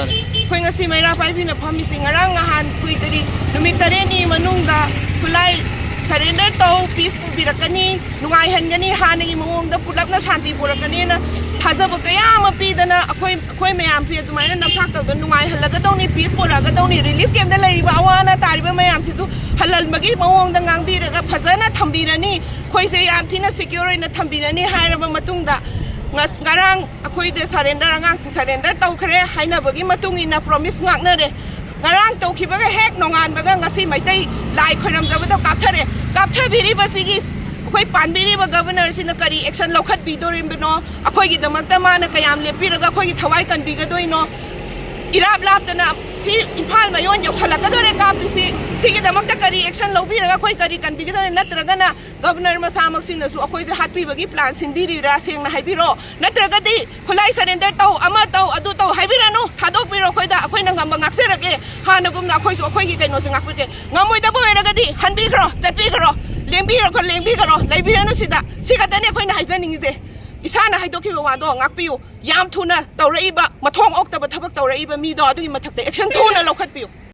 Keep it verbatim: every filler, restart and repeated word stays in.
ꯑꯩꯈꯣꯏ ꯉꯁꯤ ꯃꯩꯔꯥ ꯄꯥꯏꯕꯤꯅ ꯐꯝꯃꯤꯁꯤ ꯉꯔꯥꯡ ꯅꯍꯥꯟ ꯀꯨꯏꯗ꯭ꯔꯤ, ꯅꯨꯃꯤꯠ ꯇꯔꯦꯠꯅꯤ ꯃꯅꯨꯡꯗ ꯈꯨꯠꯂꯥꯏ ꯁꯔꯦꯟꯗꯔ ꯇꯧ, ꯄꯤꯁ ꯄꯨꯕꯤꯔꯛꯀꯅꯤ, ꯅꯨꯡꯉꯥꯏꯍꯟꯒꯅꯤ, ꯍꯥꯟꯅꯒꯤ ꯃꯑꯣꯡꯗ ꯄꯨꯂꯞꯅ ꯁꯥꯟꯇꯤ ꯄꯨꯔꯛꯀꯅꯤꯅ ꯊꯥꯖꯕ ꯀꯌꯥ ꯑꯃ ꯄꯤꯗꯅ ꯑꯩꯈꯣꯏ ꯑꯩꯈꯣꯏ ꯃꯌꯥꯝꯁꯤ ꯑꯗꯨꯃꯥꯏꯅ ꯅꯝꯊꯥꯛ ꯇꯧꯗꯅ ꯅꯨꯡꯉꯥꯏꯍꯜꯂꯒꯗꯧꯅꯤ, ꯄꯤꯁ ꯄꯨꯔꯛꯑꯒꯗꯧꯅꯤ, ꯔꯤꯂꯤꯐ ꯀꯦꯝꯞꯇ ꯂꯩꯔꯤꯕ ꯑꯋꯥ ꯑꯅꯥ ꯇꯥꯔꯤꯕ ꯃꯌꯥꯝꯁꯤꯁꯨ ꯍꯜꯍꯟꯕꯒꯤ ꯃꯑꯣꯡꯗ ꯉꯥꯡꯕꯤꯔꯒ ꯐꯖꯅ ꯊꯝꯕꯤꯔꯅꯤ, ꯑꯩꯈꯣꯏꯁꯦ ꯌꯥꯝ ꯊꯤꯅ ꯁꯦꯀ꯭ꯌꯣꯔ ꯑꯣꯏꯅ ꯊꯝꯕꯤꯔꯅꯤ ꯍꯥꯏꯔꯕ ꯃꯇꯨꯡꯗ ꯉꯁ- ꯉꯔꯥꯡ ꯑꯩꯈꯣꯏꯗ ꯁꯔꯦꯟꯗꯔ, ꯑꯉꯥꯡꯁꯤꯡ ꯁꯔꯦꯟꯗꯔ ꯇꯧꯈ꯭ꯔꯦ ꯍꯥꯏꯅꯕꯒꯤ ꯃꯇꯨꯡ ꯏꯟꯅ ꯄ꯭ꯔꯣꯃꯤꯁ ꯉꯥꯛꯅꯔꯦ꯫ ꯉꯔꯥꯡ ꯇꯧꯈꯤꯕꯒ ꯍꯦꯛ ꯅꯣꯡꯉꯥꯟꯕꯒ ꯉꯁꯤ ꯃꯩꯇꯩ ꯂꯥꯏ ꯈꯣꯏꯔꯝꯖꯕꯗ ꯀꯥꯞꯊꯔꯦ꯫ ꯀꯥꯞꯊꯕꯤꯔꯤꯕꯁꯤꯒꯤ ꯑꯩꯈꯣꯏ ꯄꯥꯟꯕꯤꯔꯤꯕ ꯒꯕꯔꯅꯔꯁꯤꯅ ꯀꯔꯤ ꯑꯦꯛꯁꯟ ꯂꯧꯈꯠꯄꯤꯗꯣꯔꯤꯕꯅꯣ? ꯑꯩꯈꯣꯏꯒꯤꯗꯃꯛꯇ ꯃꯥꯅ ꯀꯌꯥꯝ ꯂꯦꯞꯄꯤꯔꯒ ꯑꯩꯈꯣꯏꯒꯤ ꯊꯋꯥꯏ ꯀꯟꯕꯤꯒꯗꯣꯏꯅꯣ? ꯏꯔꯥꯞ ꯂꯥꯞꯇꯅ ꯁꯤ ꯏꯝꯐꯥꯜ ꯃꯌꯣꯟ ꯌꯧꯁꯜꯂꯛꯀꯗꯣꯔꯦ ꯀꯥꯞꯄꯤꯁꯤ, ꯁꯤꯒꯤꯗꯃꯛꯇ ꯀꯔꯤ ꯑꯦꯛꯁꯟ ꯂꯧꯕꯤꯔꯒ ꯑꯩꯈꯣꯏ ꯀꯔꯤ ꯀꯟꯕꯤꯒꯗꯣꯏꯅꯣ? ꯅꯠꯇ꯭ꯔꯒꯅ ꯒꯕꯔꯅꯔ ꯃꯁꯥꯃꯛꯁꯤꯅꯁꯨ ꯑꯩꯈꯣꯏꯁꯦ ꯍꯥꯠꯄꯤꯕꯒꯤ ꯄ꯭ꯂꯥꯟ ꯁꯤꯟꯕꯤꯔꯤꯔꯥ? ꯁꯦꯡꯅ ꯍꯥꯏꯕꯤꯔꯣ꯫ ꯅꯠꯇ꯭ꯔꯒꯗꯤ ꯈꯨꯠꯂꯥꯏ ꯁꯔꯦꯟꯗꯔ ꯇꯧ, ꯑꯃ ꯇꯧ, ꯑꯗꯨ ꯇꯧ ꯍꯥꯏꯕꯤꯔꯅꯨ, ꯊꯥꯗꯣꯛꯄꯤꯔꯣ ꯑꯩꯈꯣꯏꯗ, ꯑꯩꯈꯣꯏꯅ ꯉꯝꯕ ꯉꯥꯛꯆꯔꯒꯦ꯫ ꯍꯥꯟꯅꯒꯨꯝꯅ ꯑꯩꯈꯣꯏꯁꯨ ꯑꯩꯈꯣꯏꯒꯤ ꯀꯩꯅꯣꯁꯦ ꯉꯥꯛꯄꯤꯔꯒꯦ꯫ ꯉꯝꯃꯣꯏꯗꯕ ꯑꯣꯏꯔꯒꯗꯤ ꯍꯟꯕꯤꯈ꯭ꯔꯣ, ꯆꯠꯄꯤꯈ꯭ꯔꯣ, ꯂꯦꯡꯕꯤꯈ꯭ꯔꯣ, ꯂꯦꯡꯕꯤꯈ꯭ꯔꯣ, ꯂꯩꯕꯤꯔꯅꯨ ꯁꯤꯗ꯫ ꯁꯤ ꯈꯛꯇꯅꯤ ꯑꯩꯈꯣꯏꯅ ꯍꯥꯏꯖꯅꯤꯡꯉꯤꯁꯦ꯫ ꯏꯁꯥꯅ ꯍꯥꯏꯗꯣꯛꯈꯤꯕ ꯋꯥꯗꯣ ꯉꯥꯛꯄꯤꯌꯨ꯫ ꯌꯥꯝ ꯊꯨꯅ ꯇꯧꯔꯛꯏꯕ, ꯃꯊꯣꯡ ꯑꯣꯛꯇꯕ ꯊꯕꯛ ꯇꯧꯔꯛꯏꯕ ꯃꯤꯗꯣ ꯑꯗꯨꯒꯤ ꯃꯊꯛꯇ ꯑꯦꯛꯁꯟ ꯊꯨꯅ ꯂꯧꯈꯠꯄꯤꯌꯨ꯫